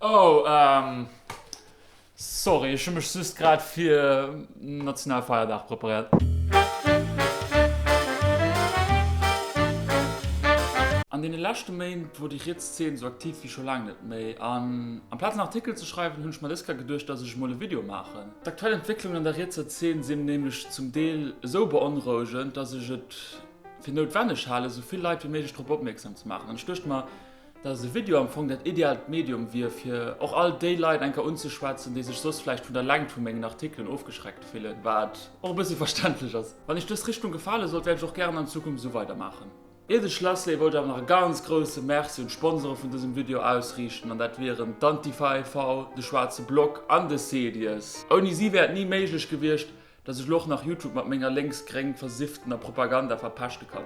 Oh, ähm, sorry, ech hu mech just grad fir Nationalfeierdag preparéiert. An deene leschte Méint wor déi riets Zeen sou aktiv wéi scho laang net méi an amplaz en Artikel ze schreiwen hunn ech mer dës Kéier geduecht, dass ech emol e Video maachen. D'aktuell Entwécklungen an der rietser Zeen sinn nämlech zum Deel esou beonrouegend, dass ech et fir noutwenneg halen, sou vill Leit wéi méiglech drop opmierksam ze maachen. An ech duecht mer, dass e Video am Fong dat ideaalt Medium wier, fir och all déi Leit eng Kéier unzeschwätzen, déi sech soss vläicht vun der Längt vu mengen Artikelen ofgeschreckt fillen, wat och e bëssi verständlech ass. Wann Iech dës Richtung gefale sollt, wäert ech och gären an Zukunft esou weidermaachen. Iert ech lassleeë wollt ech awer nach e ganz grousse Merci un d'Sponsore vun dësem Video ausriichten, an dat wieren d'Antifa e V, de Schwaarze Block an de Cedies. Ouni si wär et ni méiglech gewiescht, dass ech elo och nach Youtube mat menger lénks-gréng versifftener Propaganda verpeschte kann.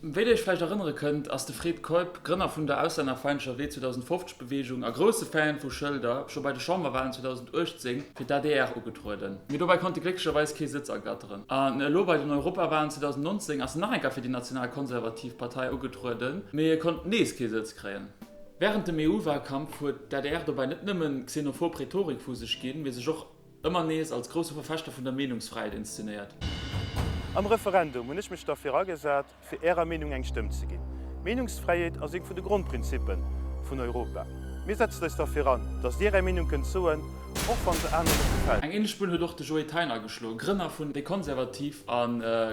Wéi dir iech vläicht erënnere kënnt, ass de Fred Keup, Grënner vun der auslännerfeindlecher Wee 2050 Beweegung a grousse Fan vu Schëlder, scho bei de Chamberwalen 2018 fir d'ADR ugetrueden. Mee dobäi konnt e glécklecherweis kee Sëtz ergatteren. An elo bei den Europawalen 2019 ass en nach eng Kéier fir déi national-konservativ Partei ugetrueden, mee e konnt nees kee Sëtz kréien. Wärend dem EU-Walkampf huet d'ADR dobäi net nëmmen xenophob Rhetorik vu sech ginn, mee sech och Ëmmer nees als grousse Verfechter vun der Meenungsfräiheet inszenéiert. Am Referendum hunn ech mech derfir agesat, fir Ärer Meenung eng Stëmm ze ginn. Meenungsfräiheet ass eent vun de Grondprinzippe vun Europa. Mir setzen eis derfir an, datt Dir Är Meenung kënnt soen, och wann se aneren net gefält. Eng ähnlech Bunn huet och de Joé Thein ageschloen, Grënner vun Déi Konservativ a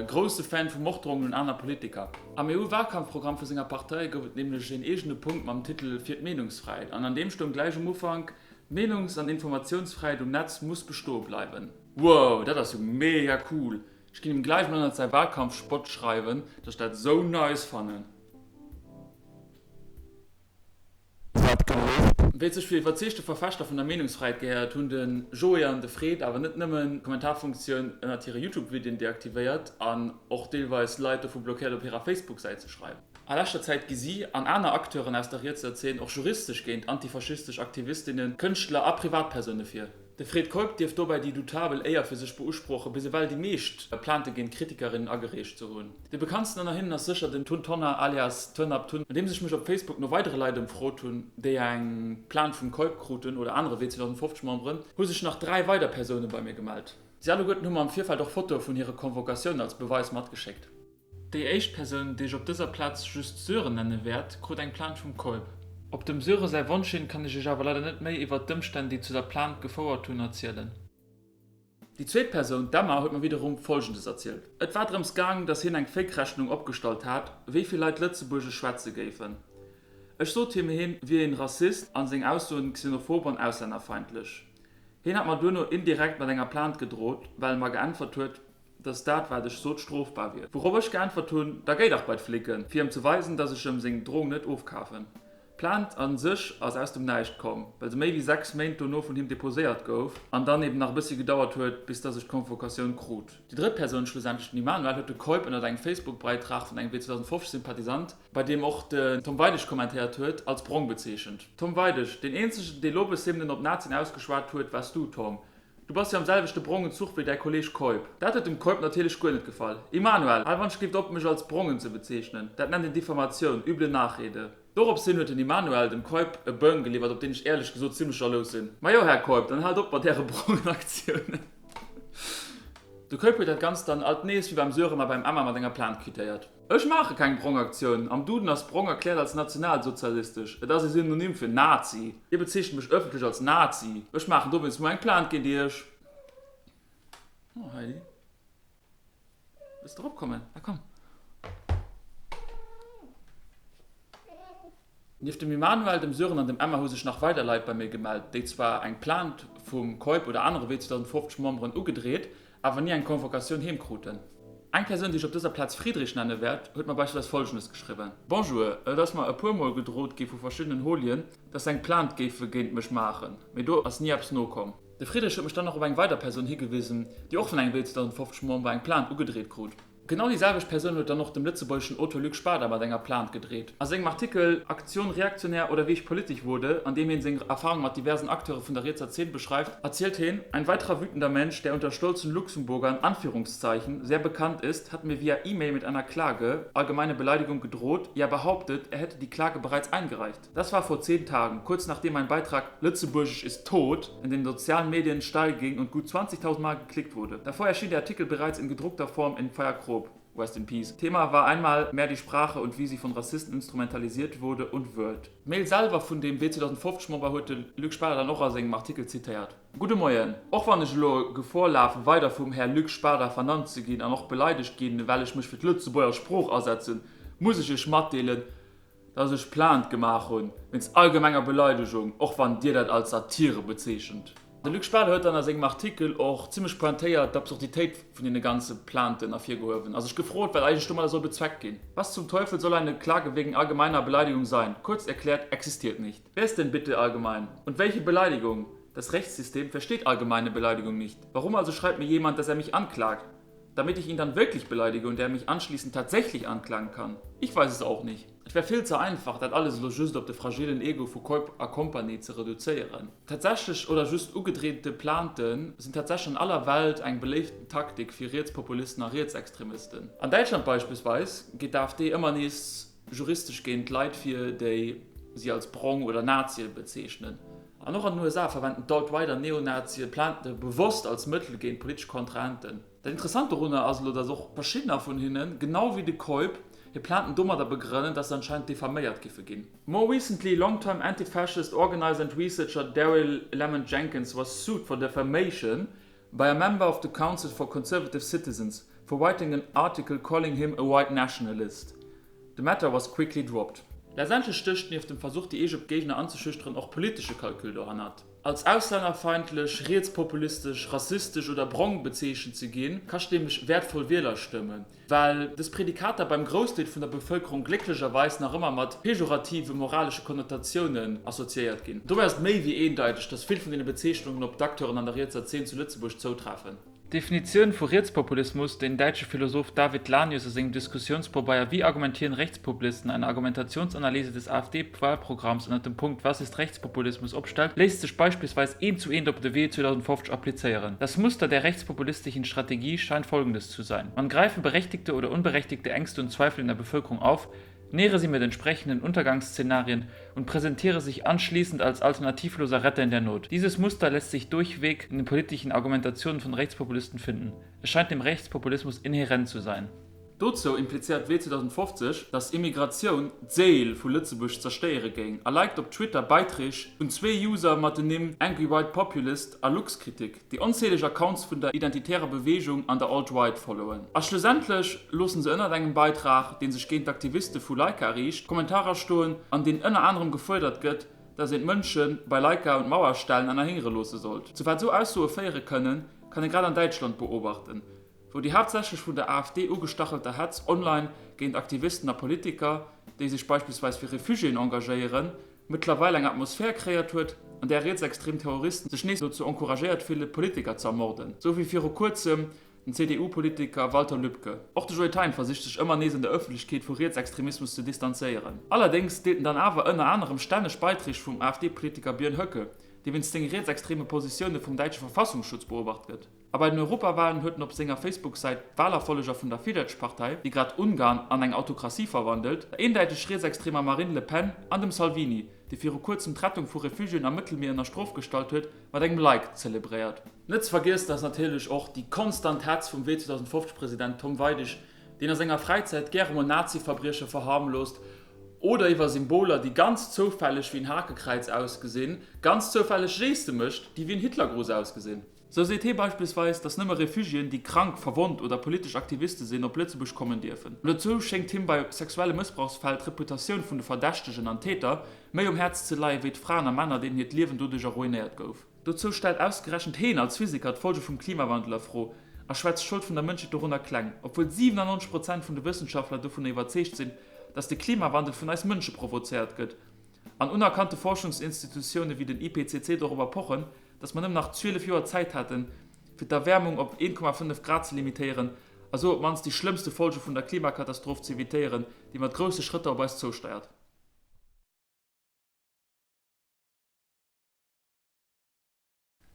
grousse Fan vu Morddroungen un aner Politiker. Am EU-Wahlkampfprogramm vu senger Partei gouf et nämlech een eegene Punkt mam Titel Fir d'Meenungsfräiheet an an deem stoung gläich um Ufank, D'Meenungs an Informatiounsfräiheet um Netz muss bestoe bleiwen. Wow, dat ass jo mega cool! Ech ginn him gläich mol ënnert säi Wahlkampfspot schreiwen, dass ech dat sou nice fannen. Wat gelueft? Wéi et sech fir iwwerzeegte Verfechter vun der Meenungsfräiheet gehéiert, hunn de Joé an de Fred awer net nëmmen d'Kommentarfunktioun ënnert hire YouTube-Videoen deaktivéiert an och deelweis Leit dovu blockéiert op hirer Facebook-Säit ze schreiwen. A leschter Zäit gi si an aner Acteuren aus der rietser Zeen och juristesch géint antifaschistesch Aktivistinnen, Kënschtler a Privatpersoune vir. De Fred Keup dierft dobäi déi doutabel Éier fir sech beusprochen, bis ewell déi meescht Plainte géint Kritikerinnen agereecht ze hunn. Dee bekanntsten ënner hinnen ass sécher den Tun Tonnar alias Turnup Tun. Nodeems ech mech op Facebook no weidere Leit ëmfrot hunn, déi eng Plainte vum Keup kruten oder anere W 2050 Memberen, hu sech nach 3 weider Persoune bei mir gemellt. Si alleguerten hu mer am Virfeld och Fotoe vun hire Convocatiounen als Beweis matgeschéckt. Déi éischt Persoun, déi ech op dëser Plaz just Sören nenne wäert, krut eng Plainte vum Keup. Op dem Söre säi Wonsch hin kann ech iech awer leider net méi iwwert d'Ëmstänn, déi zu der Plainte gefouert hunn, erzielen. Déi zweet Persoun, d'Emma, huet mer widderum Folgendes erzielt, Et war drëms gaang, dass hien eng Fake-Rechnung opgestallt hat, wéi vill Leit Lëtzebuergesch schwätze géifen. Ech sot him, hien wier een Rassist an seng Aussoen xenophob an auslännerfeindlech. Hien hat mer duerno indirekt mat enger Plainte gedrot, well e mer geäntwert huet, dass dat wat ech sot strofbar wier. Wourop ech geäntwert hunn, Da géi dach bei d'Flicken, fir em ze weisen, dass ech em seng Drohung net ofkafen. D'Plainte a sech ass aus dem Näischt komm, well se méi wéi 6 Méint dono vun him deposéiert gouf an dann eben nach e bëssi gedauert huet, bis dass ech d'Convocatioun krut. Déi drëtt Persoun, schlussendlech den Immanuel, huet de Keup ënnert engem Facebook-Bäitrag vun engem W 2050-Sympathisant, bei deem och den Tom Weidig kommentéiert huet, als brong bezeechent. Tom Weidig, Deen eenzegen, dee Lobeshymnen op Nazien ausgeschwat huet, waars du, Tom. Du bass jo am selwechte brongen Zuch wéi däi Kolleg Keup. Dat huet dem Keup natierlech guer net gefall. Immanuel, hal wann ech op, mech als brongen ze bezeechnen. Dat nennt een Diffamatioun, üble Nachrede. Dorops hin huet den Immanuel dem Keup e Böng geliwwert, op deen ech éierlech gesot zimmlech jalous sinn. Majo, Här Keup, dann haalt op mat äre brongen Aktiounen. De Keup huet dat Ganzt dann alt nees wéi beim Sören a beim Emma mat enger Plainte quittéiert. Ech maache keng Brong-Aktioun. Am Duden ass Brong erkläert als nationalsozialistesch. Et ass e Synonym fir Nazi. Dir bezeechent mech ëffentlech als Nazi. Ech maachen dowéinst muer eng Plainte géint Iech. Oh Heidi. Wëlls de eropkommen? Da komm. Nieft dem Immanuel, dem Sören an dem Emma hu sech nach weider Leit bei mir gemellt, déi zwar eng Plainte vum Keup oder anere W 2050 Memberen ugedreet, awer ni eng Convocatioun heem kruten. Eng Persoun, déi ech op dëser Plaz Friedrich nenne wäert, huet mer beispillsweis Folgendes geschriwwen. Bonjour, et ass mer e puer mol gedrot gi vu verschiddenen Holien, dass se eng Plainte géife géint mech maachen, mee do ass ni eppes nokomm. De Friedrich huet mech dann nach op eng weider Persoun higewisen, déi och vun engem W 2050 Member eng Plainte ugedreet krut. Genau déi selwecht Persoun huet dann och dem lëtzebuergeschen Auteur Luc Spada mat enger Plainte gedreet. A sengem Artikel Aktion réactionnaire oder wie ich politisch wurde, an deem hien seng Erfarung mat diversen Acteure vun der rietser Zeen beschreift, erzielt hien, Ein weiterer wütender Mensch, der unter stolzen Luxemburgern, Anführungszeichen, sehr bekannt ist, hat mir via E-Mail mit einer Klage, allgemeine Beleidigung, gedroht, ja behauptet, er hätte die Klage bereits eingereicht. Das war vor 10 Tagen, kurz nachdem mein Beitrag Lëtzebuergesch ist tot in den sozialen Medien steil ging und gut 20.000 Mal geklickt wurde. Davor erschien der Artikel bereits in gedruckter Form in Feierkrop. Rest in Peace. Thema war einmal mehr die Sprache und wie sie von Rassisten instrumentalisiert wurde und wird. D'Mail selwer vun dem W 2050 Member huet de Luc Spader dann och a sengem Artikel zitéiert. Gudde Moien. Och wann ech elo Gefor lafen weider vum Här Luc Spader vernannt ze ginn an och beleidegt ginn well ech mech fir d'Lëtzebuerger Sprooch asetzen, muss ech Iech matdeelen, dass ech Plainte gemaach hunn wéinst allgemenger Beleidegung, och wann Dir dat als Satire bezeechent. De Luc Spader huet dann a sengem Artikel och zimmlech pointéiert d'Absurditéit vun deene ganze Plainten ervirgehuewen a sech gefrot, wat eigentlech domadder soll bezweckt ginn. Was zum Teufel soll eine Klage wegen allgemeiner Beleidigung sein? Kurz erklärt, existiert nicht. Wer ist denn bitte allgemein? Und welche Beleidigung? Das Rechtssystem versteht allgemeine Beleidigung nicht. Warum also schreibt mir jemand, dass er mich anklagt? Damit ich ihn dann wirklich beleidige und er mich anschließend tatsächlich anklagen kann? Ich weiß es auch nicht. Et wär vill ze einfach, dat alles elo just op de fragilen Ego vu Keup a Kompanie ze reduzéieren. Tatsächlech oder just ugedreete Plaintë sinn tatsächlech an aller Welt eng beléiften Taktik fir Rietspopulisten a Rietsextremisten. An Däitschland beispillsweis geet d'AfD ëmmer nees juristesch géint Leit vir, déi si als brong oder Nazie bezeechnen. An och an den USA verwenden d'Alt-Right an Neonazie Plaintë bewosst als Mëttel géint politesch Kontrahenten. Dat Interessant dorunner ass elo, datt och verschiddener vun hinnen, genau wéi de Keup, hir Plainten domadder begrënnen, datt se anscheinend diffaméiert giffe ginn. More recently, long-time anti-fascist organizer and researcher Daryl Lamont Jenkins was sued for defamation by a member of the Council for Conservative Citizens for writing an article calling him a white nationalist. The matter was quickly dropped. Letztendlech stécht nieft dem Versuch déi eege Géigner anzeschüchteren och politesche Calcul dohannert. Als auslännerfeindlech, rietspopulistesch, rassistesch oder brong bezeechent ze ginn, kascht nämlech wäertvoll Wielerstëmmen, well dës Predikater beim Groussdeel vun der Bevëlkerung glécklecherweis nach ëmmer mat pejorative moralesche Konnotatiounen assoziéiert ginn. Dobäi ass et méi wéi eendeiteg, datt vill vun deene Bezeechnungen op d'Acteuren an der rietser Zeen zu Lëtzebuerg zoutreffen. D'Definitioun vu Rietspopulismus, déi den däitsche Philosoph David Lanius a sengem Diskussionspobeier Wie argumentieren Rechtspopulisten? Eine Argumentationsanalyse des AfD-Wahlprogramms ënner dem Punkt Was ist Rechtspopulismus? opstellt, léisst sech beispillsweis eent zu eent op de W 2050 applizéieren. Das Muster der rechtspopulistischen Strategie scheint folgendes zu sein, Man greife berechtigte oder unberechtigte Ängste und Zweifel in der Bevölkerung auf, nähre sie mit entsprechenden Untergangsszenarien und präsentiere sich anschließend als alternativloser Retter in der Not. Dieses Muster lässt sich durchweg in den politischen Argumentationen von Rechtspopulisten finden. Es scheint dem Rechtspopulismus inhärent zu sein. Dozou implizéiert d'Wee 2050, datt Immigratioun d'Séil vu Lëtzebuerg zerstéiere géing a liked op Twitter Beiträg vun zwee User mat den Nimm AngryWhitePopulist a Luxkritik, déi onzähleg Accounts vun der identitärer Beweegung an der Alt-Right followen. A schlussendlech loossen se ënnert engem Beitrag, dee sech géint d'Aktiviste vu Laika riicht, Kommentarer stoen, an deenen ënner anerem gefuerdert gëtt, datt een d'Mënsche bei Laika un d'Mauer stellen an erhéngere loosse sollt. Zu wat esou Aussoe féiere kënnen, kann ee grad an Däitschland beobachten, wou déi haaptsächlech vun der AfD ugestachelter Hetz online géint Aktivisten a Politiker, déi sech beispillsweis fir Refugiéen engagéieren, mëttlerweil eng Atmosphär kreéiert huet, an där rietsextrem Terroristen sech nees dozou encouragéiert fillen, Politiker ze ermorden, sou wéi viru kuerzem den CDU-Politiker Walter Lübcke. Och de Joe Thein versicht sech ëmmer nees an der Ëffentlechkeet vu Rietsextremismus ze distanzéieren. Allerdéngs deelt en dann awer ënner anerem stänneg Beiträg vum AfD-Politiker Björn Höcke, dee wéinst senge rietsextreme Positioune vum däitsche Verfassungsschutz beobacht gëtt. A bei den Europawalen huet en op senger Facebook-Säit d'Walerfolleger vun der Fidesz-Partei, déi grad Ungarn an eng Autokratie verwandelt, der eendäiteg rietsextremer Marine Le Pen an dem Salvini, dee viru kuerzem d'Rettung vu Refugiéen am Mëttelmier ënner Strof gestallt huet, mat engem Like zelebréiert. Net ze vergiessen ass natierlech och déi konstant Hetz vum W 2050 President Tom Weidig, deen a senger Fräizäit gäre mol Nazi-Verbrieche verharmloost oder iwwer Symboler, déi ganz zoufälleg wéi en Hakekräiz ausgesinn, ganz zoufälleg Geste mécht, déi wéi en Hitlergruß ausgesinn. Sou seet hie beispillsweis, datt nëmme Refugiéen, déi krank, verwonnt oder politesch Aktiviste sinn, op Lëtzebuerg kommen dierfen. Dozou schéngt him bei sexuelle Mëssbrauchsfäll d'Reputatioun vun de Verdächtegen an Täter méi um Häerz ze leie wéi d'Fraen a Männer, deenen hiert Liewen doduercher ruinéiert gouf. Dozou stellt ausgerechent heen als Physiker d'Folge vum Klimawandel a Fro a schwätzt d'Schold vun der Mënschheet dorunner kleng, obwuel 97 Prozent vun de Wëssenschaftler dovunner iwwerzeegt sinn, datt de Klimawandel vun eis Mënsche provozéiert gëtt an unerkannte Forschungsinstitutioune wéi den IPCC dorobber pochen, datt mer nëmmen nach 12 Joer Zäit hätten, fir d'Erwäermung op 1,5 Grad ze limitéieren. A sou op d'mannst déi schlëmmste Folge vun der Klimakatastroph z'evitéieren, déi mat grousse Schrëtter op eis zousteiert.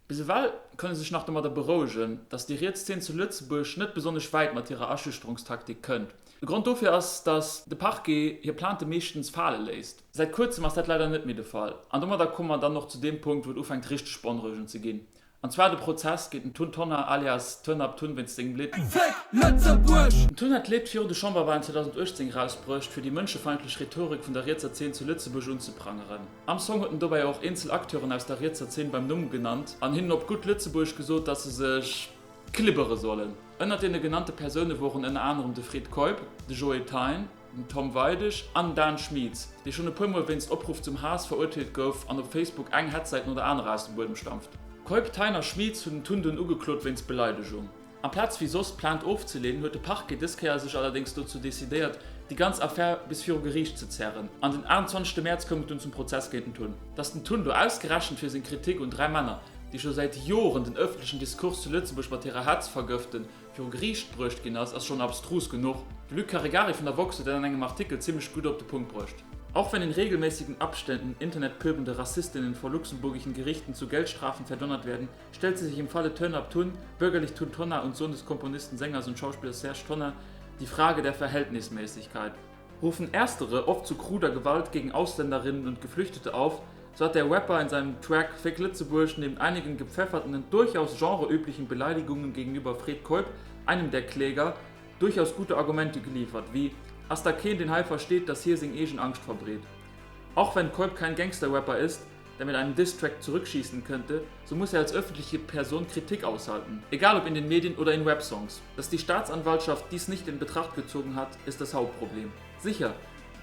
Bis ewell kann ee sech nach domadder berouegen, datt déi riets Zeen zu Lëtzebuerg net besonnesch wäit mat hirer Aschüchterungstaktik kënnt. De Grond dofir ass, datt de Parquet hir Plainte meeschtens fale léisst. Säit kuerzem ass dat leider net méi de Fall. An domadder komme mer dann och zu deem Punkt, wou et ufänkt richteg beonrouegend ze ginn. An zwar de Prozess géint den Tun Tonnar alias Turn Up Tun wéinst sengem Lidd. Féck Lëtzebuerg! Den Tun hat d'Lidd virun de Chamberwalen 2018 erausbruecht, fir déi mënschefeindlech Rhetorik vun der rietser Zeen zu Lëtzebuerg unzeprangeren. Am Song huet en dobäi och eenzel Acteuren aus der rietser Zeen beim Numm genannt an hinnen op gutt Lëtzebuergesch gesot, dass se sech klibbere sollen. Ënnert deene genannte Persoune woren ënner anerem de Fred Keup, de Joe Thein, den Tom Weidig an Dan Schmieds, dee schonn e puer Mol wéinst Opruff zum Haass verurteelt gouf an op Facebook eng Hetzsäit no der anerer aus dem Buedem stampft. Keup, Thein a Schmieds hunn den Tun dunn ugeklot wéinst Beleidegung. Amplaz wéi soss d'Plainte ofzeleenen, huet de Parquet dës Kéier sech allerdéngs dozou decidéiert, déi ganz Affär bis viru Geriicht ze zerren. An den 28 Mäerz koum et dunn zum Prozess géint den Tun. Datt den Tun do ausgerechent fir seng Kritik un 3 Männer, déi scho säit Joren den ëffentlechen Diskurs zu Lëtzebuerg mat hirer Hetz vergëften, viru Geriicht bruecht ginn ass, ass schonn abstrus genuch. De Luc Caregari vun der woxx huet dat an engem Artikel zimmlech gutt op de Punkt bruecht. Auch wenn in regelmäßigen Abständen internetpöbelnde Rassistinnen vor luxemburgischen Gerichten zu Geldstrafen verdonnert werden, stellt sie sich im Falle Turn-Up Tun, bürgerlich Tun Tonnar und Sohn des Komponisten, Sängers und Schauspielers Serge Tonnar, die Frage der Verhältnismäßigkeit. Rufen erstere oft zu kruder Gewalt gegen Ausländerinnen und Geflüchtete auf, so hat der Rapper in seinem Track Féck Lëtzebuerg neben einigen gepfefferten und durchaus genreüblichen Beleidigungen gegenüber Fred Keup, einem der Kläger, durchaus gute Argumente geliefert, wie Ass da keen deen hei versteet, dass hie seng eegen Angscht verbreet? Auch wenn Keup kein Gangster-Rapper ist, der mit einem Disstrack zurückschießen könnte, so muss er als öffentliche Person Kritik aushalten, egal ob in den Medien oder in Rapsongs. Dass die Staatsanwaltschaft dies nicht in Betracht gezogen hat, ist das Hauptproblem. Sicher,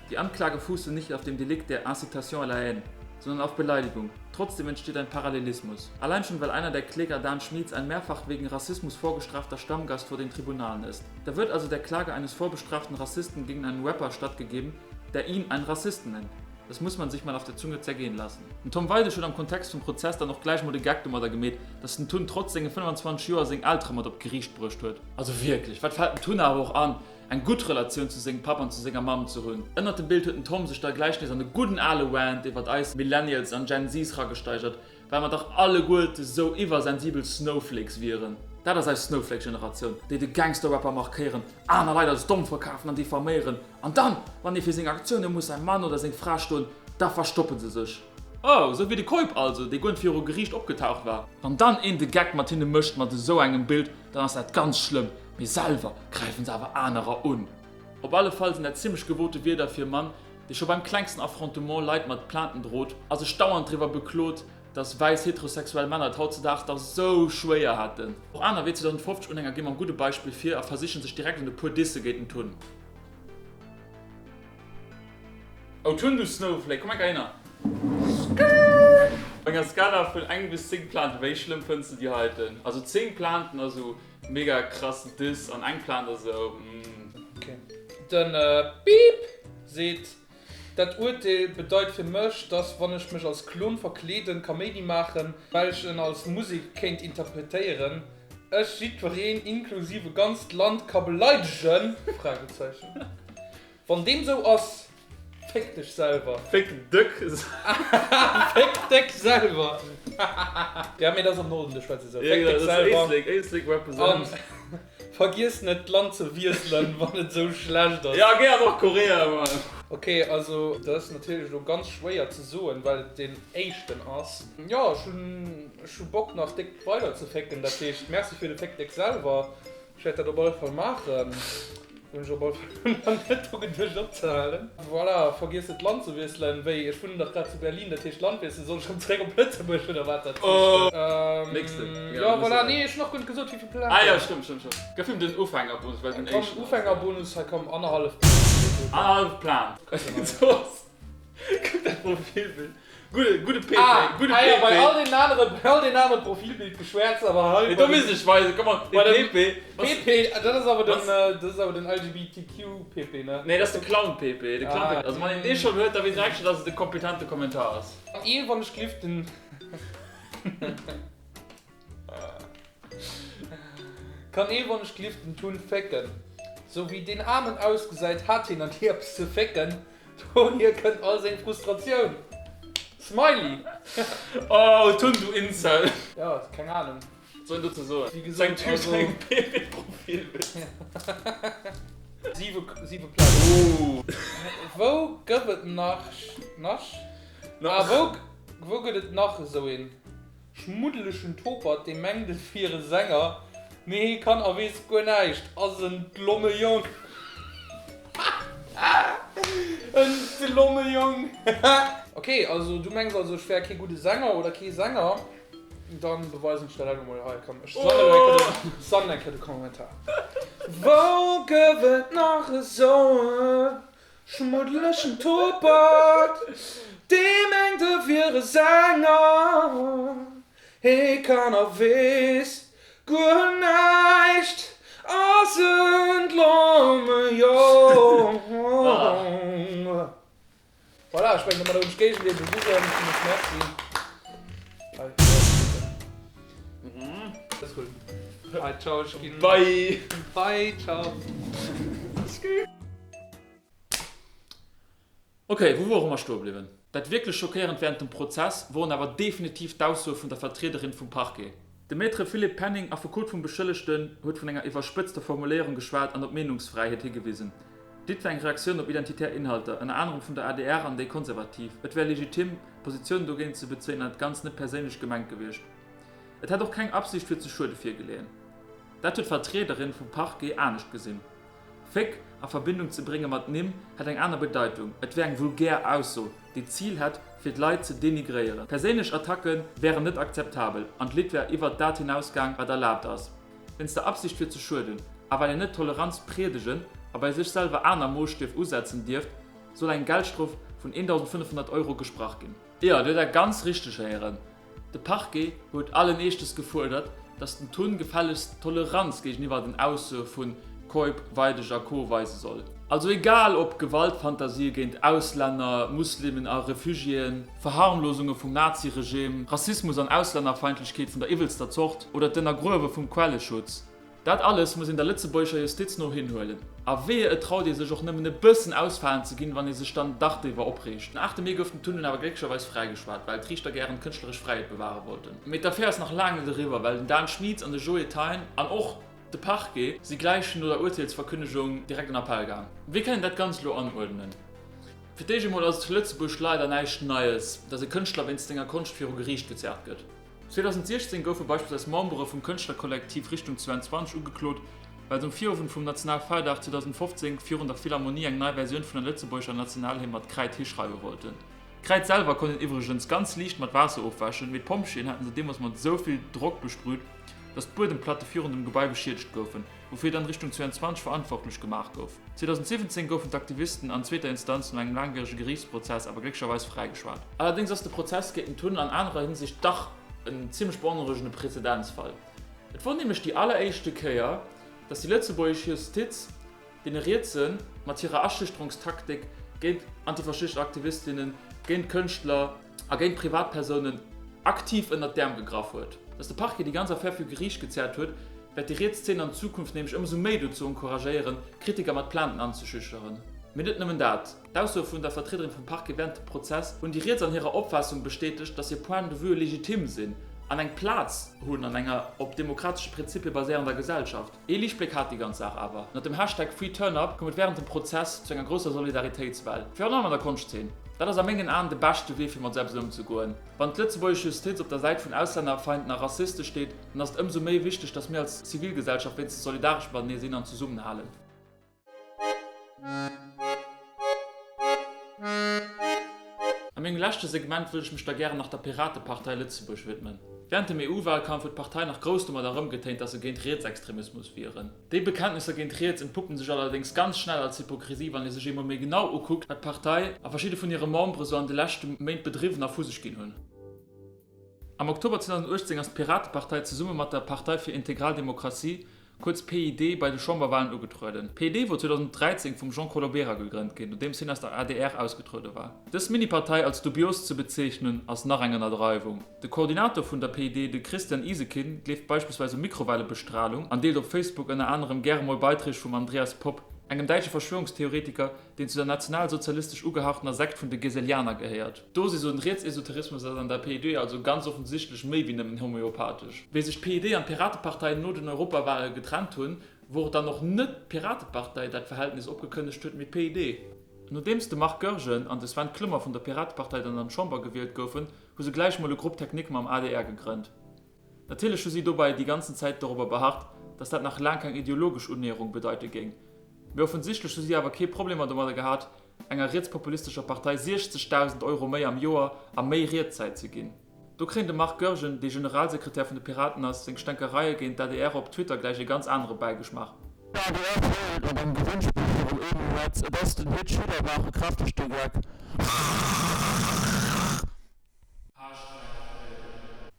die Anklage fußte nicht auf dem Delikt der Incitation à la haine, sondern auf Beleidigung. Trotzdem entsteht ein Parallelismus. Allein schon, weil einer der Kläger Dan Schmieds ein mehrfach wegen Rassismus vorgestrafter Stammgast vor den Tribunalen ist. Da wird also der Klage eines vorbestraften Rassisten gegen einen Rapper stattgegeben, der ihn einen Rassisten nennt. Das muss man sich mal auf der Zunge zergehen lassen. Den Tom Weidig huet am Kontext vum Prozess dann och gläich mol de Geck domadder gemeet, dass den Tun trotz senge 25 Joer seng Eltere mat op d'Geriicht bruecht huet. Also wierklech, wat fält dem Tun awer och an, eng gutt Relatioun zu sengem Papp an zu senger Mamm ze hunn. Ënnert dem Bild huet den Tom sech da gläich nees an e gudden ale Rant iwwert eis Millennials an Gen Zs ragesteigert, Well mer dach alleguerte sou iwwersensibel Snowflakes wieren. Dat ass eis Snowflake-Generatioun, déi de Gangster-Rapper markéieren, aner Leit als domm verkafen an diffaméieren, an dann, wann ee fir seng Aktioune muss säi Mann oder seng Fra stoen, da verstoppe se sech. Oh, sou wéi de Keup also, dee guer net viru Geriicht opgetaucht war. Wann dann een de Geck mat hinne mécht mat esou engem Bild, dann ass dat ganz schlëmm, mee selwer gräifen se awer anerer un. Op alle Fall sinn dat zimmlech gewote Wierder fir e Mann, dee scho beim klengsten Affrontement Leit mat Plainten drot a sech dauernd driwwer beklot, dass wäiss heterosexuell Männer et hautzedaags dach sou schwéier hätten. Och aner wéi 2050 Unhänger gi mam gudde Beispill vir a versichen sech direkt un e puer Disse géint den Tun. Oh Tun, du Snowflake, komm eng Kéier hinner. Skrrr! Op enger Skala vun eng bis 10 Plainten, wéi schlëmm fënns de déi heiten? Also 10 Plainten ass sou Mega krass Diss an eng Plainte ass esou mm. Ok. Den Beep seet, Dat Urteel bedeit fir mech, dass wann ech mech als Klon verkleeden, Kaméidi maachen, well ech en als Musek kéint interpretéieren, ech jiddwereen, inklusive ganzt Land ka beleidegen? Fragezeichen. Wann deem sou ass, Féck dech selwer. Féck dech Féck dech selwer. Ja mee dat ass am Norden, do schwätze se esou. Féck dech selwer. Éislek, Éislek represent. An vergiess net d'Land ze wiesselen wann et esou schlecht ass. Ja géi an Nordkorea Mann. Ok also dat ass natierlech elo ganz schwéier ze soen well et deen éischten ass. Jo ech hunn ech hu Bock nach déck weider ze fécken, dat heescht Merci fir de Féck dech selwer. Ech wäert dat op alle Fall maachen. Hunn ech op alle Fall nach net dru geduecht opzehalen. Voilà, vergiess net d'Land ze wiesselen. Wéi, ech wunnen dach grad zu Berlin, dat heescht Land wiesselen, soll ech rëm zeréck op Lëtzebuerg oder wat dat heescht? Nächsten. Jo, voilà, nee, ech hunn nach guer net gesot wéivill Plainten. Ah jo, stëmmt, stëmmt, stëmmt. Gëff him den Ufängerbonus, well den éischten ass. Komm, Ufängerbonus, hei komm, annerhallef Plainte. Annerhallef Plainte. Kuck dat Profilbild. Gudde, gudde PP, ah, gudde ah, PP. Ja, bei all den anere, bei all den anere Profilbild geschwäerzt, awer hei. Nee, do misst ech weisen, komm mal, den PP. PP, dat ass awer den, dat ass awer den LGBTQ PP, ne? Nee, dat ass de Clown PP, de Clown PP. Also wann een dee schonn huet, da weess een direkt schonn, dass et e kompetente Kommentar ass. Ee wann ech glift den. Kann ee wann ech glift den Tun fécken? Sou wéi deen Aarmen ausgesäit hat hien an dir eppes ze fécken, dohier kënnt all seng Frustratioun. Smiley. Oh Tun du Incel. Jo, keng Ahnung. Wat soll een dozou soen? Wéi gesot, also. Seng PW-Profilbild. Siwe, siwe Plazen. Oh. Wou gëff et nach, nach? Ah, wou, wou gëtt et nach esou een? Schmuddelegen Topert, dee mengt et wier e Sänger, mee hee kann a weess guer näischt, ass en dlomme Jong. En dlomme Jong. Ok, also du mengs also ech wär kee gudde Sänger oder kee Sänger, dann beweisen ech dat elo mol hei. Komm ech sammelen eng Kéier de, sammelen eng Kéier de Kommentar. Wou gëff et nach esou e Schmuddelegen Topert, dee mengt e wier e Sänger, hee kann a weess guer näischt, ass en dlomme Jong. Voilà, ech mengen domadder hunn ech d'Géigendeel bewisen. Villmools Merci. Hei, ciao, ech ginn. Bye! Bye, ciao. Ok, wou wore mer stoe bliwwen? Dat wierklech Schockéierend wärend dem Prozess woren awer definitiv d'Aussoe vun der Vertriederin vum Parquet. De Maître Philippe Penning, Affekot vum Beschëllegten, huet vun enger iwwerspëtzter Formuléierung geschwat an op d'Meenungsfräiheet higewisen. Dit war eng Reaktioun op identitär Inhalter, ënner anerem vun der adr an déi Konservativ. Et wär legitim, Positiounen dogéint ze bezéien an dat Ganzt net perséinlech gemengt gewiescht. Et hätt och keng Absicht fir ze schuede virgeleeën. Dat huet d'Vertriederin vum Parquet anescht gesinn. Féck a Verbindung ze brénge mat Nimm hätt eng aner Bedeitung, et wär eng vulgär Ausso, déi d'Zil hätt, fir d'Leit ze denigréieren. Perséinlech Attacke wären net akzeptabel an d'Lidd wär iwwert dat hinaus gaang, wat erlaabt ass, wéinst der Absicht fir ze schueden. A well een net Toleranz priedegen a bei sech selwer aner Moosstief usetzen dierft, soll eng Geldstrof vun 1.500 Euro gesprach ginn. Jo, dir hutt dat ganz richteg héieren. De Parquet huet allen Eeschtes gefuerdert, datt den Tun gefällegst Toleranz géigeniwwer den Aussoe vu Keup, Weidig a Co. Weise soll. Also egal ob Gewaltfantasië géint Auslänner, Muslimen a Refugiéen, Verharmlosunge vum Naziregime, Rassismus an Auslännerfeindlechkeet vun der iwwelster Zort oder d'Ënnergruewe vum Quelleschutz. Dat alles muss een der lëtzebuergescher Justiz no hinhuelen. A wehe et traut ee sech och nëmmen e bëssen ausfalen ze ginn, wann ee sech dann dach driwwer opreegt. Den 8 Mee gouf den Tun dunn awer glécklecherweis fräigeschwat, well d'Riichter gären d'kënschtleresch Fräiheet beware wollten. Mee d'Affär ass nach laang net eriwwer, well den Dan Schmieds an de Joé Thein an och de Parquet si gläich no der Urteelsverkünnegung direkt an Appell gaang. Wéi kann een dat Ganzt elo anuerdnen? Fir d'éischt emol ass et zu Lëtzebuerg leider näischt Neies, datt e Kënschtler wéinst senger Konscht viru Geriicht gezerrt gëtt. 2016 goufe beispillsweis Membere vum Kënschtlerkollektiv Richtung 22 ugeklot, well se um Virowend vum Nationalfeierdag 2015 virun der Philharmonie eng nei Versioun vun der lëtzebuergescher Nationalhymn mat Kräid hischreiwe wollten. D'Kräid selwer konnt een iwwregens ganz liicht mat Waasser ofwäschen, mee d'Pompjeeën haten se deemools mat esou vill Drock besprüht, datt d'Buedemplatte virun dem Gebai beschiedegt goufen, woufir dann Richtung 22 verantwortlech gemaach gouf. 2017 goufen d'Aktivisten an zweeter Instanz no engem laangwierege Geriichtsprozess awer glécklecherweis fräigeschwat. Allerdéngs ass de Prozess géint den Tun an anerer Hinsicht dach en zimmlech beonrouegende Präzedenzfall. Et wor nämlech déi alleréischte Kéier, datt déi lëtzebuergesch Justiz deene Rietse mat hirer Aschüchterungstaktik géint antifaschistesch Aktivistinnen, géint Kënschtler a géint Privatpersounen aktiv ënnert d'Äerm gegraff huet. Datt de Parquet déi ganz Affär viru Geriicht gezerrt huet, wäert déi riets Zeen an Zukunft nämlech ëmsou méi dozou encouragéieren, Kritiker mat Plainten anzeschüchteren. Mee net nëmmen dat, D'Aussoe vun der Vertriederin vum Parquet wärend dem Prozess hunn déi Riets an hirer Opfaassung bestätegt, datt hir Points de vue legitim sinn an eng Plaz hunn an enger op demokratesche Prinzippie baséierender Gesellschaft. Ee Liichtbléck hat déi ganz Saach awer, Ënner dem Hashtag FreeTurnUp koum et wärend dem Prozess zu enger grousser Solidaritéitswell, virun allem an der Konschtzeen. Dat ass a mengen Aen de beschte Wee fir mat sou eppes ëmzegoen. Wann d'lëtzebuergesch Justiz op der Säit vun Auslännerfeinden a Rassiste steet, dann ass et ëmsou méi wichteg, datt mir als Zivilgesellschaft wéinstens solidaresch matenee sinn an zesummenhalen. A mengem leschte Segment wëll ech mech da gären nach der Piratepartei Lëtzebuerg widmen. Wärend dem EU-Wahlkampf huet d'Partei nach grouss domat erëmgetéint, datt se géint Rietsextremismus wieren. Déi Bekenntnisser géint Riets entpuppen sech allerdéngs ganz schnell als Hypokrisie, wann ee sech eemol méi genau ukuckt, wat d'Partei a verschidde vun hire Membere sou an de leschte Méint bedriwwen a vu sech ginn hunn. Am Oktober 2018 ass d'Piratepartei zesumme mat der Partei fir integral Demokratie. Kuerz PID, bei de Chamberwalen ugetrueden. D'PID wor 2013 vum Jean Colobera gegrënnt ginn, nodeems hien aus der adr ausgetruede war. Dës Mini-Partei als dubios ze bezeechnen, ass nach eng Ënnerdreiwung. De Koordinator vun der PID, de Christian Isekin, gleeft beispillsweis u Mikrowellebestralung an deelt op Facebook ënner anerem gäre mol Beiträg vum Andreas Popp, engem däitsche Verschwörungstheoretiker, deen zu der nationalsozialistesch ugehauchtener Sekt vun de Geselianer gehéiert. D'Dosis un Rietsesoterismus ass an der PID also ganz offensichtlech méi wéi nëmmen homeopathesch. Wéi sech d'PID an d'Piratepartei no den Europawale getrennt hunn, wor et dann och net d'Piratepartei dat d'Verhältnis opgekënnegt huet, mee d'PID. Nodeems de Marc Goergen an de Sven Clement vun der Piratepartei dann an d'Chamber gewielt goufen, hu se gläich mol e Groupe technique mam adr gegrënnt. Natierlech hu si dobäi déi ganzen Zäit dorobber beharrt, datt dat nach laang keng ideologesch Unnäherung bedeite géing. Mee offensichtlech hu si awer kee Problemer domadder gehat, enger rietspopulistescher Partei 60.000 Euro méi am Joer a méi Riedzäit ze ginn. Do kréien de Marc Goergen, dee Generalsekretär vun de Piraten ass, seng Stänkereie géint d'ADR op Twitter gläich ee ganz anere Bäigeschmaach. D'adr féiert mat engem Gewënnspill virun Oben Metz. Et ass den Hit Schüler maache kräfteg de Geck.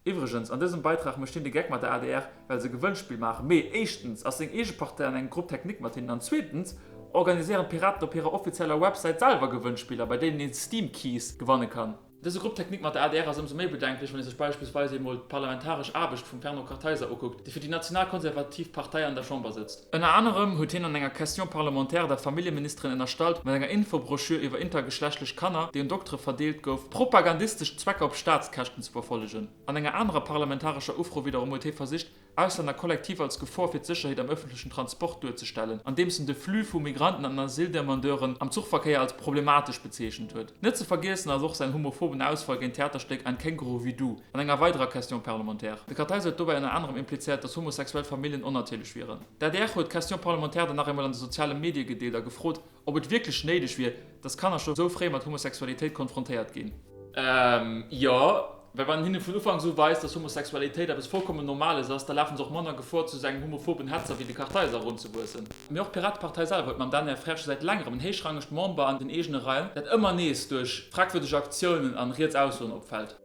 Iwwregens, an dësem Beitrag mécht hien de Geck mat der adr, well se Gewënnspill maachen. Mee éischtens ass seng eege Partei an engem Groupe technique mat hinnen an zweetens organiséieren d'Piraten op hirer offizieller Websäit selwer Gewënnspiller, bei deenen een Steam Keys gewanne kann. Dëse Groupe technique mat der adr ass ëmsou méi bedenklech, wann ee sech beispillsweis eemol d'parlamentaresch Aarbecht vum Fernand Kartheiser ukuckt, dee fir déi national-konservativ Partei an der Chamber sëtzt. Ënner anerem huet hien an enger Question parlementaire der Familljeministerin ënnerstallt, mat enger Infobroschür iwwer intergeschlechtlech Kanner, déi un Doktere verdeelt gouf, propagandistesch Zwecker op Staatskäschten ze verfollegen. An enger anerer parlamentarescher Ufro widderum huet hie versicht, Auslänner kollektiv als Gefor fir d'Sécherheet am ëffentlechen Transport duerzestellen, andeems en de Flux vu Migranten an Asyldemandeuren am Zuchverkéier als problematesch bezeechent huet. Net ze vergiessen ass och säin homophoben Ausfall géint d'Theaterstéck Ein Känguru wie du an enger weiderer Question parlementaire. De Kartheiser huet dobäi ënner anerem implizéiert, datt homosexuell Familljen onnatierlech wieren. D'adr huet d'Question parlementaire dann nach eemol an de soziale Medie gedeelt a gefrot, Ob et wierklech néideg wier, dass Kanner scho sou fréi mat Homosexualitéit konfrontéiert ginn? Ehm, jo, well wann een hinne vun Ufanks u weist, dass Homosexualitéit eppes vollkommen Normales ass, da lafen se och manner Gefor, zu sou engem homophoben Hetzer wéi de Kartheiser erunzewuessen. Mee och d'Piratepartei selwer huet mam Daniel Frères scho säit längerem en héichrangegt Member an den eegene Reien, dat ëmmer nees duerch fragwürdeg Aktiounen an riets Aussoen opfält.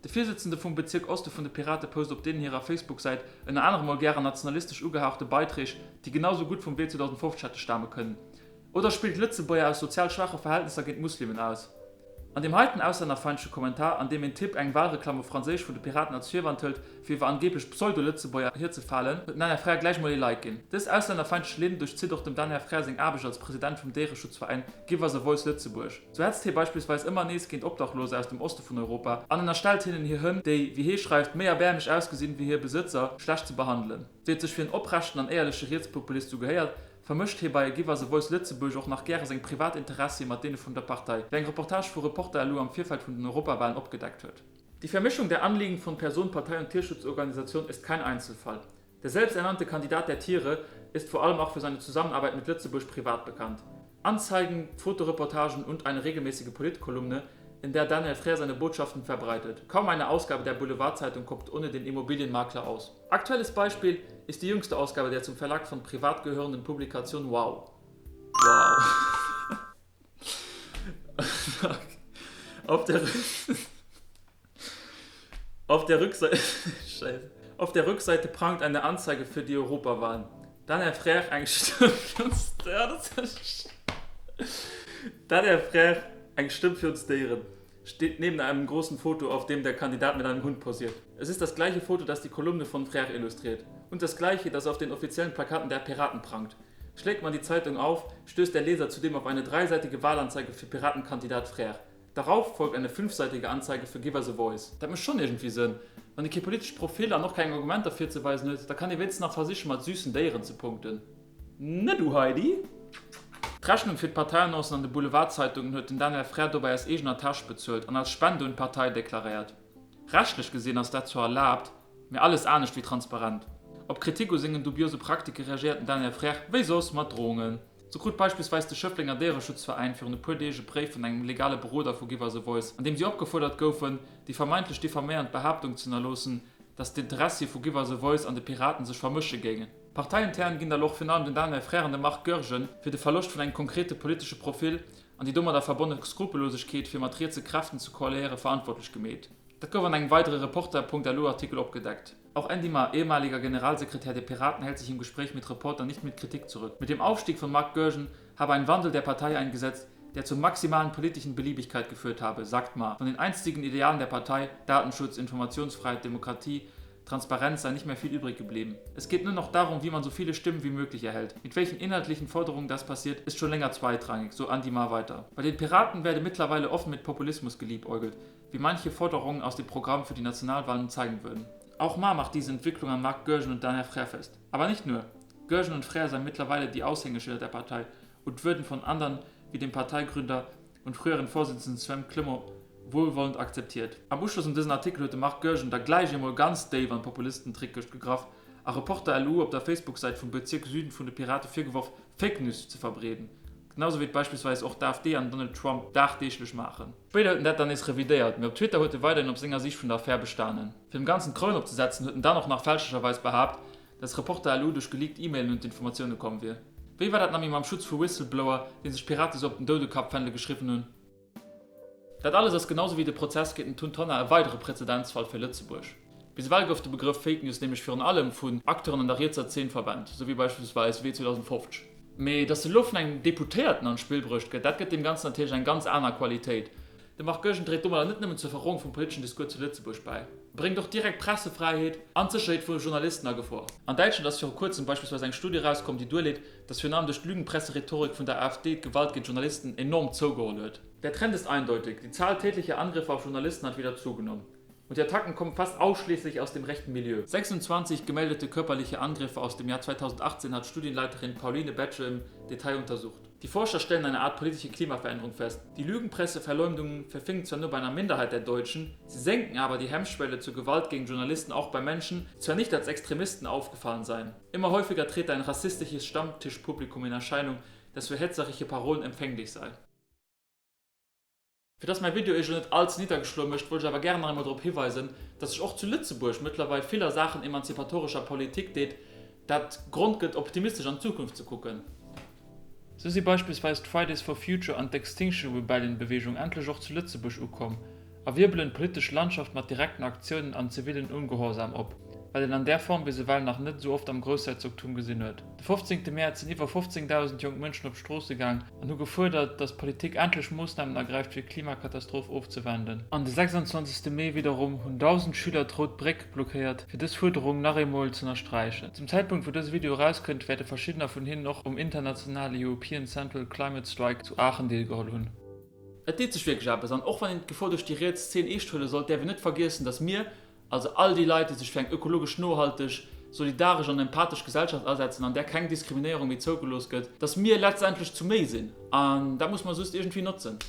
De Virsëtzende vum Bezierk Oste vun de Pirate post op deenen hirer Facebook-Säit ënner anerem mol gären nationalistesch ugehauchte Beiträg, déi genau sou gutt vum Wee 2050 hätte stame kënnen. Oder spillt Lëtzebuerger aus sozial schwaache Verhältnesser géint Muslimen aus. An deem heiten auslännerfeindleche Kommentar, an deem een Typ eng Walreklamm op Franséisch vun de Piraten als Virwand hëlt, fir iwwer angeeblech Pseudo-Lëtzebuerger hierzefalen, huet den Daniel Frères gläich mol ee Like ginn. Dës auslännerfeindlech Linn duerchzitt och dem Daniel Frères seng Aarbecht als President vum Déiereschutzveräin Give Us a Voice Lëtzebuerg. Sou hetzt hie beispillsweis ëmmer nees géint Obdachloser aus dem Oste vun Europa an ënnerstellt hinnen hir Hënn, déi, wéi hee schreift, méi erbäermlech ausgesinn wéi hir Besëtzer, schlecht ze behandelen. Wéi et sech fir en oprechten an éierleche Rietspopulist sou gehéiert, vermëscht hie bei Give Us a Voice Lëtzebuerg och nach gäre seng privat Interessie mat deene vun der Partei, wéi eng Reportage vu Reporter.lu am Virfeld vun den Europawahlen opgedeckt huet. Die Vermischung der Anliegen von Person, Partei und Tierschutzorganisation ist kein Einzelfall. Der selbsternannte Kandidat der Tiere ist vor allem auch für seine Zusammenarbeit mit Lëtzebuerg privat bekannt. Anzeigen, Fotoreportagen und eine regelmäßige Politkolumne, in der Daniel Frères seine Botschaften verbreitet. Kaum eine Ausgabe der Boulevardzeitung kommt ohne den Immobilienmakler aus. Aktuelles Beispiel ist die jüngste Ausgabe der zum Verlag von privat gehörenden Publikation Wow. Wow. Auf der Auf der Rückseite Scheiße. Auf der Rückseite prangt eine Anzeige für die Europawahlen. Daniel Frères eng Stëmm fir ons Daniel Frères eng Stëmm fir ons Déieren steht neben einem großen Foto, auf dem der Kandidat mit einem Hund posiert. Es ist das gleiche Foto, das die Kolumne von Frères illustriert. Und das gleiche, das auf den offiziellen Plakaten der Piraten prangt. Schlägt man die Zeitung auf, stößt der Leser zudem auf eine dreiseitige Wahlanzeige für Piratenkandidat Frères. Darauf folgt eine fünfseitige Anzeige für Give Us a Voice. Dat mécht schonn iergendwéi Sënn. Wann ee kee politescht Profil an och keng Argumenter virzeweisen huet, da kann ee wéinstens nach versichen, mat süssen Déieren ze punkten. Ne du Heidi? D'Rechnung fir d'Parteiannoncen an de Boulevardzeitungen huet den Daniel Frères dobäi aus eegener Täsch bezuelt an als Spende un d'Partei deklaréiert. Rechtlech gesinn ass dat zwar erlaabt, mee alles anescht wéi transparent. Op Kritik u sengen dubiose Praktike reagéiert den Daniel Frères, wéi soss, mat Drohungen. Sou krut beispillsweis de Schëfflenger Déiereschutzveräin virun e puer Deeg e Bréif vun engem legale Beroder vu Give Us a Voice, an deem si opgefuerdert goufen, déi vermeintlech diffaméiernd Behaaptung z'ënnerloossen, datt d'Interessie vu Give Us a Voice an de Piraten sech vermësche géingen. Parteiintern ginn da lo och virun allem den Daniel Frères an de Marc Goergen fir de Verloscht vun engem konkrete politesche Profil an déi domadder verbonne Skrupellosegkeet, fir mat rietse Kräften ze koaléieren, verantwortlech gemeet. Dat gouf an engem weidere Reporter.lu-Artikel opgedeckt. Auch Andy Maar, ehemaliger Generalsekretär der Piraten, hält sich im Gespräch mit Reporter nicht mit Kritik zurück. Mit dem Aufstieg von Marc Goergen habe ein Wandel der Partei eingesetzt, der zur maximalen politischen Beliebigkeit geführt habe, sagt Maar. Von den einstigen Idealen der Partei, Datenschutz, Informationsfreiheit, Demokratie, Transparenz sei nicht mehr viel übrig geblieben. Es geht nur noch darum, wie man so viele Stimmen wie möglich erhält. Mit welchen inhaltlichen Forderungen das passiert, ist schon länger zweitrangig, so Andy Maar weiter. Bei den Piraten werde mittlerweile offen mit Populismus geliebäugelt, wie manche Forderungen aus dem Programm für die Nationalwahlen zeigen würden. Auch Maar macht diese Entwicklung an Marc Goergen und Daniel Frère fest. Aber nicht nur. Goergen und Frère seien mittlerweile die Aushängeschilder der Partei und würden von anderen wie dem Parteigründer und früheren Vorsitzenden Sven Clement wohlwollend akzeptiert. Am Uschloss un dësen Artikel huet de Marc Goergen da gläich eemol ganz déif an d'Populistentrickkëscht gegraff a Reporter LU op der Facebook-Säit vum Bezierk Süden vun de Pirate virgeworf, Fake News ze verbreeden, genau sou wéi et beispillsweis och d'AfD an den Donald Trump dagdeeglech maachen. Spéider huet en dat dann nees revidéiert, mee op Twitter huet e weiderhin op senger Siicht vun der Affär bestanen. Fir dem Ganzen d'Kroun opzesetzen, huet en dann och nach fälschlecherweis behaapt, dass Reporter LU duerch geleakt E-Mailen un d'Informatioune komm wier. Wéi war dat nami mam Schutz vu Whistleblower, dee sech d'Pirate sou op den Doudekappfändel geschriwwen hunn? Dat alles ass genau sou wéi de Prozess géint den Tun Tonnar e weidere Präzedenzfall fir Lëtzebuerg. Bis ewell gouf de Begrëff Fake News nämlech virun allem vun Acteuren an der rietser Zeen verwennt, sou wéi beispillsweis W 2050. Mee datt se elo vun engem Deputéierten an d'Spill bruecht gëtt, dat gëtt deem Ganzen natierlech eng ganz aner Qualitéit. De Marc Goergen dréit domadder net nëmmen zur Verrohung vum politeschen Discours zu Lëtzebuerg bäi, bréngt och direkt d'Pressefräiheet an d'Sécherheet vu Journalisten a Gefor. An Däitschland ass viru kuerzem beispillsweis eng Studie erauskomm, déi duerleet, datt virun allem duerch d'Lügenpresserhetorik vun der AfD d'Gewalt géint Journalisten enorm zougeholl huet. Der Trend ist eindeutig, Die Zahl tätlicher Angriffe auf Journalisten hat wieder zugenommen. Und die Attacken kommen fast ausschließlich aus dem rechten Milieu. 26 gemeldete körperliche Angriffe aus dem Jahr 2018 hat Studienleiterin Pauline Betsche im Detail untersucht. Die Forscher stellen eine Art politische Klimaveränderung fest. Die Lügenpresseverleumdungen verfingen zwar nur bei einer Minderheit der Deutschen, sie senken aber die Hemmschwelle zur Gewalt gegen Journalisten auch bei Menschen, die zwar nicht als Extremisten aufgefallen seien. Immer häufiger trete ein rassistisches Stammtischpublikum in Erscheinung, das für hetzerische Parolen empfänglich sei. Fir dass mäi Video iech elo net all ze niddergeschloe mécht, wollt ech awer gären nach eemol drop hiweisen, dass sech och zu Lëtzebuerg mëttlerweil vill a Saachen emanzipatorescher Politik deet, dat Grond gëtt optimistesch an d'Zukunft ze kucken. Sou si beispillsweis d'Fridays for Future an d'Extinction Rebellion Beweegung endlech och zu Lëtzebuerg ukomm a wierbelen d'politesch Landschaft mat direkten Aktiounen an zivillen Ungehorsam op, wat een an där Form bis ewell nach net esou oft am Groussherzogtum gesinn huet. De 15 Mäerz sinn iwwer 15.000 jonk Mënschen op d'Stroosse gaang an hu gefuerdert, datt d'Politik endlech Moossnamen ergräift fir d'Klimakatastroph ofzewenden. An de 26 Mee widderum hunn 1.000 Schüler d'Rout Bréck blockéiert, fir dës Fuerderung nach eemol z'ënnersträichen. Zum Zäitpunkt wou dëse Video erauskënnt, wäerte verschiddener vun hinnen och um internationale European Central Climate Strike zu Aachen deelgeholl hunn. Et deet sech wierklech eppes an och wann een d'Gefor duerch déi riets Zeen eescht huele sollt, däerf een net vergiessen, datt mir, also all déi Leit, déi sech fir eng ökologesch nohalteg, solidaresch an empathesch Gesellschaft asetzen, an där keng Diskriminéierung méi zougelooss gëtt, datt mir letztendlech zu méi sinn an dat muss mer just iergendwéi notzen.